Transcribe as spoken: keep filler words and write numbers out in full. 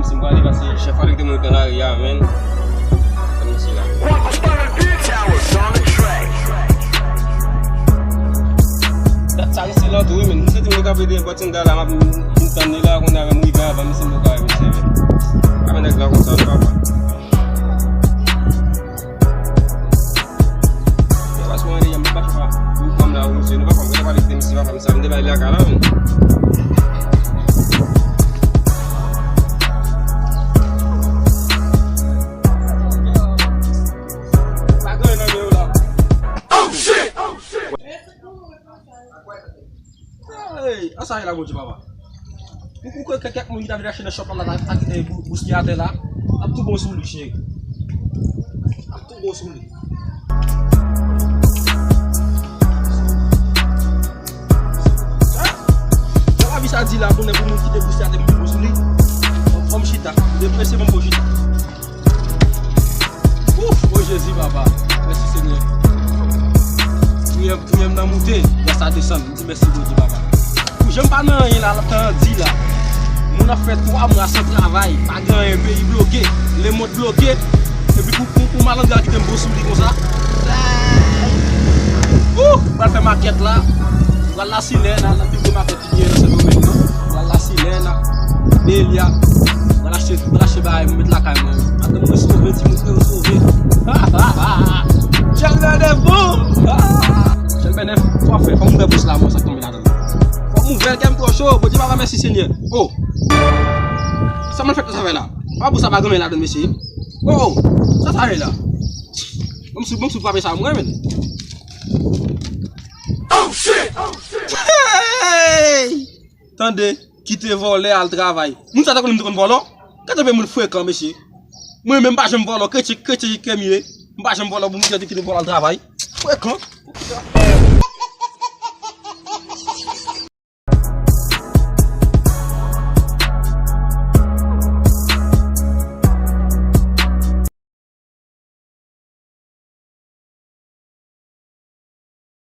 Si m prale pase chèf a te mwen pran lari a, men. Tann mesye la. Dat sa resi lan tou, wi, men. M santi m te kanpe de bòt sendal la, m ap tann li la, kounye a menm rive avan, misye m poko rive, mesye, men. Avan nèg la konsa, wi, papa. Yo, paske mwen, m pa fè pa. Ou fanm la, ou mesye, nou pa fanm, nou pa pale de misye, pa fanm sa, m te bay li lakay la, men. Pa gen nan men yo la. Oh shit! Oh shit! Hey, an sa ye la, Bondye papa. Ou, ou kwè kèk, kèk moun ki ta vin achte nan shop la, la, ta kite bou-, bous li atè la, ap tou bon sou li, cheri. Ap tou bon sou li. Sa lavi sa di la, bonè pou moun kite bous li atè, pou tou bon sou li. Fò m chita. Deprese, ban m fò chita. Ouf, o Jezi, papa. Mèsi, Senyè. Priyè, priyè m nan moute, gras la desann. M di mèsi, Bondye, papa. Pou jan m pa nan anyen la, l ap tan di la. Moun ap fè twa mwa san travay, pa gen anyen, peyi bloke, lemond bloke. Epi pou, pou, pou malandra kite m bon sou li konsa. Ouf, pral fè makèt la. Pral la Silè, la, la pi gwo makèt. Byen nan Sendomeng nan. Pral la Silè, la Delya. Pral achte, pral achte bagay, mwen met lakay mwen. Madanm mwen sove, timoun mwen sove. Chèlbè nèf bon. Chèlbè nèf, fò fè, fò m ouvè bous la, mwen sa k tonbe ladan. Fò m ouvè, kè m twò cho, Bondye papa, mèsi Senyè. Oh. Sa mwen fè tout travay la. Pa bous sa pa granmen ladan, mesye. Oh, sa sa ye la. Ban m sou, ban m sou frape sa, mwen, men. Oh shit! Oh shit! Hey! Tande, kite vòlè al travay. Moun sa ta konnen m te konn vòlò. Gade pe moun frekan, mesye. Mwen menm m pa janm vòlò, kretyen, kretyen ki kremye. M pa janm vòlò, pou moun kite vòlò al travay. Frekan.